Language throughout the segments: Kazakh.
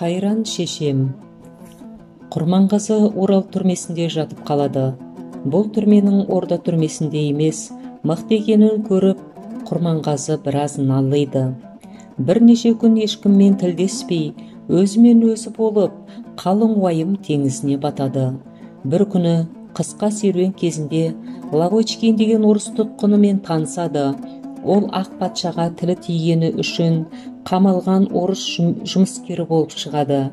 Қайран шешем. Құрманғазы Орал түрмесінде жатып қалады. Бұл түрменің Орда түрмесінде емес, мықты екенін көріп, Құрманғазы біраз налиды. Бірнеше күн ешкіммен тілдеспей, өзімен өзі болып, қалың уайым теңізіне батады. Бір күні қысқа серуен кезінде Лавочкин деген орыс тұтқынымен танысады. Ол ақ патшаға тілі тигені үшін қамалған орыс жұмыскері болып шығады.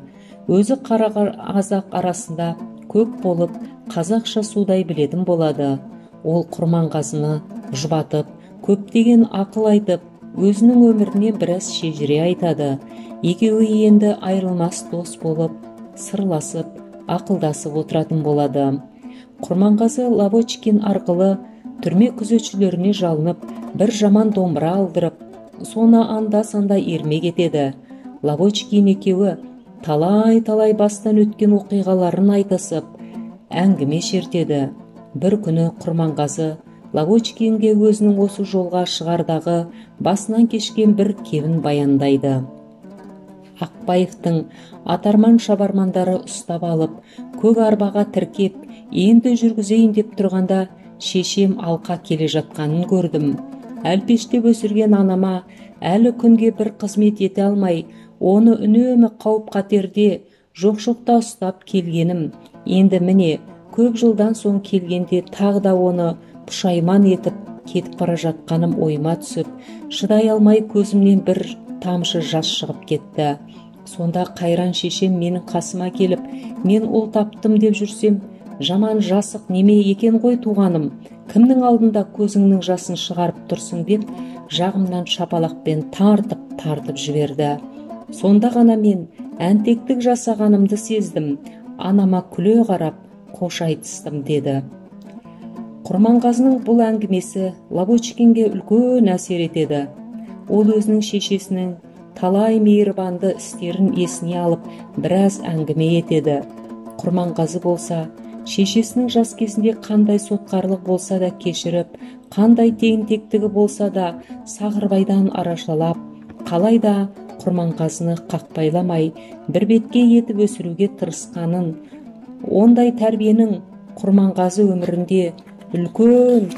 Өзі қара-қазақ арасында көп болып, қазақша судай білетін болады. Ол Құрманғазыны жұбатып, көптеген ақыл айтып, өзінің өміріне біраз шежіре айтады. Екеуі енді айырылмас дос болып, сырласып, ақылдасып отыратын болады. Құрманғазы Лавочкин арқылы түрме күзетшілеріне жалынып, бір жаман домбыра алдырып, соны анда-санда ермек етеді. Лавочкин екеуі талай-талай бастан өткен оқиғаларын айтысып, әңгіме шертеді. Бір күні Құрманғазы Лавочкинге өзінің осы жолға шығардағы басынан кешкен бір кебін баяндайды. Ақбаевтың атарман шабармандары ұстап алып, көк арбаға тіркеп, енді жүргізейін деп тұрғанда шешем алқа келе жатқанын көрдім. Әлпештеп өсірген анама әлі күнге бір қызмет ете алмай, оны үнемі қауіп-қатерде жоқ-жоқта ұстап келгенім. Енді міне, көп жылдан соң келгенде тағы да оны пұшайман етіп кетіп бара жатқаным ойыма түсіп, шыдай алмай көзімнен бір тамшы жас шығып кетті. Сонда қайран шешем менің қасыма келіп, мен ұл таптым деп жүрсем, жаман жасық неме екен ғой туғаным, кімнің алдында көзіңнің жасын шығарып тұрсың деп жағымнан шапалақпен тартып-тартып жіберді. Сонда ғана мен әнтектік жасағанымды сездім, анама күле қарап қош айтыстым деді. Құрманғазының бұл әңгімесі Лавочкинге үлкен әсер етеді. Ол өзінің шешесінің талай мейірбанды істерін есіне алып, біраз әңгіме етеді. Құрманғазы болса, шешесінің жас кезінде қандай сотқарлық болса да кешіріп, қандай тентектігі болса да Сағырбайдан арашалап, қалай да Құрманғазыны қақпайламай, бір бетке етіп өсіруге тырысқанын, ондай тәрбиенің Құрманғазы өмірінде үлкен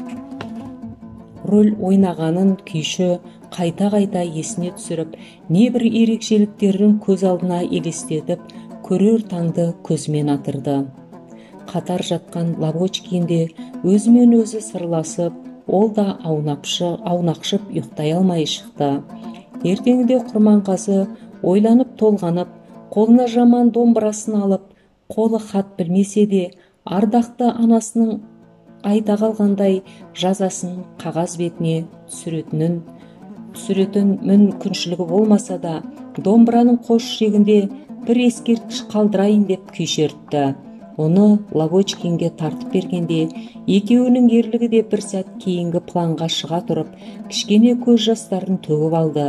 рөл ойнағанын күйші қайта-қайта есіне түсіріп, небір ерекшеліктерін көз алдына елестетіп, көрер таңды көзімен атырды. Қатар жатқан Лавочкин де өзімен өзі сырласып, ол да аунақшып ұйықтай алмай шықты. Ертеңінде Құрманғазы ойланып толғанып, қолына жаман домбырасын алып, қолы хат білмесе де, ардақты анасының айта қалғандай жазасын қағаз бетіне түсіретін мүмкіншілігі болмаса да, домбыраның қош шегінде бір ескерткіш қалдырайын деп күй шертті. Оны Лавочкинге тартып бергенде, екеуінің ерлігі де бір сәт кейінгі планға шыға тұрып, кішкене көз жастарын төгіп алды.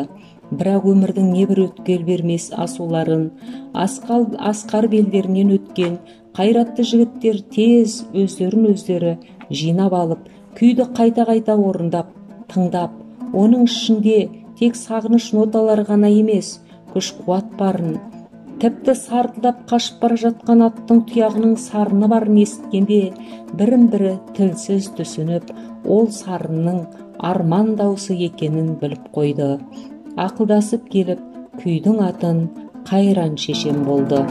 Бірақ өмірдің небір өткел бермес асуларын, асқар белдерінен өткен қайратты жігіттер тез өздерін өздері жинап алып, күйді қайта-қайта орындап, тыңдап, оның ішінде тек сағыныш ноталары ғана емес, күш-қуат барын, тіпті сартылдап қашып бара жатқан аттың тұяғының сарыны барын есіткенде, бірін-бірі тілсіз түсініп, ол сарынның арман даусы екенін біліп қойды. Ақылдасып келіп, күйдің атын Қайран шешем болды.